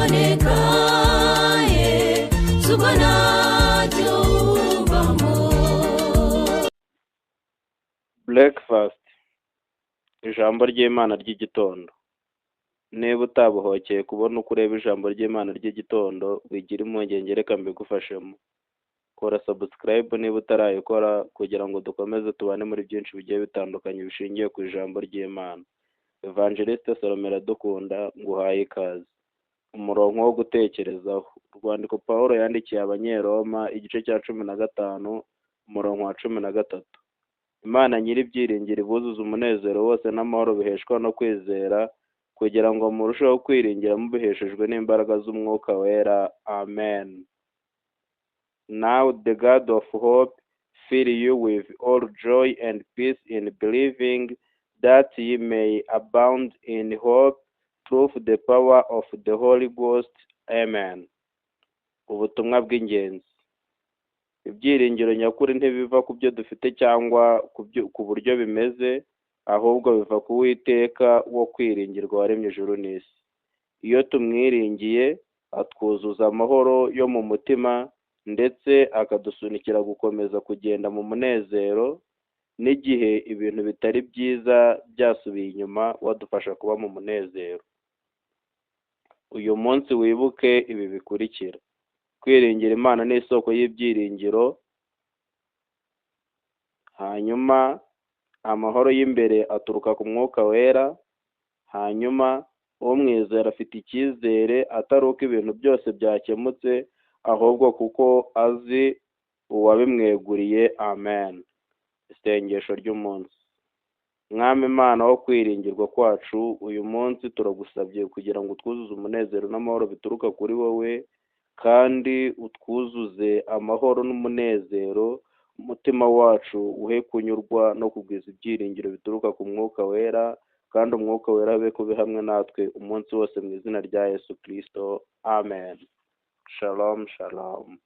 Yarononekaye subwo ntacyo wumvamo. Breakfast, ijambo ry'Imana ry'igitondo. Niba utabohokeye kubona uko ureba ijambo ry'Imana ry'igitondo, wigira impungenge, reka mbigufashemo. Kora subscribe niba utarayikora, kugira ngo dukomeze tubane muri byinshi bigiye bitandukanye bishingiye ku ijambo ry'Imana. Evangeliste Salome Iradukunda, nguhaye ikaze. Umurongo wo gutekerezaho: urwandiko Pawulo yandikiye Abanyeroma, igice cya 15, umurongo wa 13. Imana nyir'ibyiringiro ibuzuze umunezero wose n'amahoro biheshwa no kwizera, kugira ngo murusheho kwiringira mubiheshejwe n'imbaraga z'Umwuka Wera. Amen. Now the God of hope fill you with all joy and peace in believing, that ye may abound in hope through the power of the Holy Ghost. Amen. Ubutumwa bw'ingenzi: ibyiringiro nyakuri ntibiva ku byo dufite cyangwa ku buryo bimeze, ahubwo biva ku Uwiteka wo kwiringirwa waremye ijuru n'isi. Iyo tumwiringiye, atwuzuza amahoro yo mu mutima, ndetse akadusunikira gukomeza kugenda mu munezero n'igihe ibintu bitari byiza byasubiye inyuma. Wadufasha kuba mu munezero. Uyu munsi wibuke ibi bikurikira: kwiringira Imana ni isoko y'ibyiringiro. Hanyuma amahoro y'imbere aturuka ku Mwuka Wera. Hanyuma umwizera afite icyizere, atari uko ibintu byose byakemutse, ahubwo kuko azi uwabimweguriye. Amen. Isengesho ry'umunsi: Mwami Imana wo kwiringirwa kwacu, uyu munsi turagusabye kugira ngo utwuzuze umunezero n'amahoro bituruka kuri wowe, kandi utwuzuze amahoro n'umunezero. Umutima wacu uhe kunyurwa no kugwiza ibyiringiro bituruka ku Mwuka Wera, kandi Umwuka Wera abe kube hamwe natwe umunsi wose, mu izina rya Yesu Kirisito, amen. Shalom, shalom.